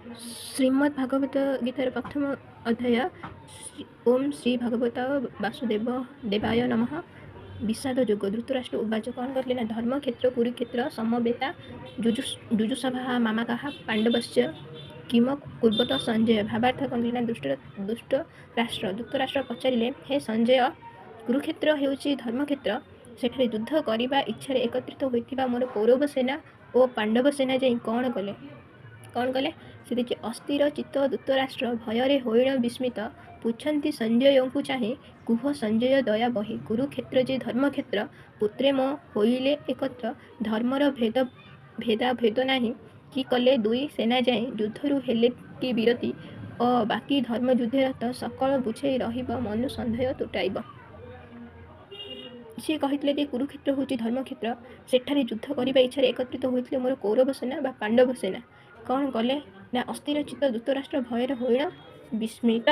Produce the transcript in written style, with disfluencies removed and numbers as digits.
ଶ୍ରୀମଦ୍ ଭାଗବତ ଗୀତାର ପ୍ରଥମ ଅଧ୍ୟାୟ। ଓମ୍ ଶ୍ରୀ ଭଗବତ ବାସୁଦେବ ଦେବାୟ ନମଃ। ବିଷାଦ ଯୋଗ। ଧୃତରାଷ୍ଟ୍ର ଉବାଚ। କ'ଣ କରିଲେ ନା, ଧର୍ମକ୍ଷେତ୍ର କୁରୁକ୍ଷେତ୍ର ସମବେତା ଯୁଯୁତ୍ସବଃ ମାମକାଃ ପାଣ୍ଡବଶ୍ଚ କିମ କୁର୍ବତ ସଞ୍ଜୟ। ଭାବାର୍ଥ କ'ଣ ନା, ଦୁଷ୍ଟ ରାଷ୍ଟ୍ର ଧୃତରାଷ୍ଟ୍ର ପଚାରିଲେ, ହେ ସଞ୍ଜୟ, କୁରୁକ୍ଷେତ୍ର ହେଉଛି ଧର୍ମକ୍ଷେତ୍ର। ସେଠାରେ ଯୁଦ୍ଧ କରିବା ଇଚ୍ଛାରେ ଏକତ୍ରିତ ହୋଇଥିବା ମୋର କୌରବ ସେନା ଓ ପାଣ୍ଡବ ସେନା ଯାଇ କ'ଣ କଲେ? କ'ଣ କଲେ ସେ ଦେଖି ଅସ୍ଥିର ଚିତ୍ତ ଧୃତରାଷ୍ଟ୍ର ଭୟରେ ହୋଇଣ ବିସ୍ମିତ। ପୁଛନ୍ତି ସଞ୍ଜୟଙ୍କୁ ଚାହିଁ, କୁହ ସଞ୍ଜୟ ଦୟା ବହି, କୁରୁକ୍ଷେତ୍ର ଯେ ଧର୍ମକ୍ଷେତ୍ର, ପୁତ୍ରେ ମୋ ହୋଇଲେ ଏକତ୍ର। ଧର୍ମର ଭେଦ ଭେଦା ଭେଦ ନାହିଁ। କି କଲେ ଦୁଇ ସେନା ଯାଇ? ଯୁଦ୍ଧରୁ ହେଲେ କି ବିରତି? ଓ ବାକି ଧର୍ମ ଯୁଦ୍ଧରତ ସକଳ ବୁଝେଇ ରହିବ, ମନୁ ସନ୍ଦେହ ତୁଟାଇବ। ସିଏ କହିଥିଲେ ଯେ କୁରୁକ୍ଷେତ୍ର ହେଉଛି ଧର୍ମକ୍ଷେତ୍ର। ସେଠାରେ ଯୁଦ୍ଧ କରିବା ଇଚ୍ଛାରେ ଏକତ୍ରିତ ହୋଇଥିଲେ ମୋର କୌରବ ସେନା ବା ପାଣ୍ଡବ ସେନା। କ'ଣ କଲେ ନା, ଅସ୍ଥିର ଚିତ୍ତ ଧୃତରାଷ୍ଟ୍ର ଭୟରେ ହୋଇଣ ବିସ୍ମିତ।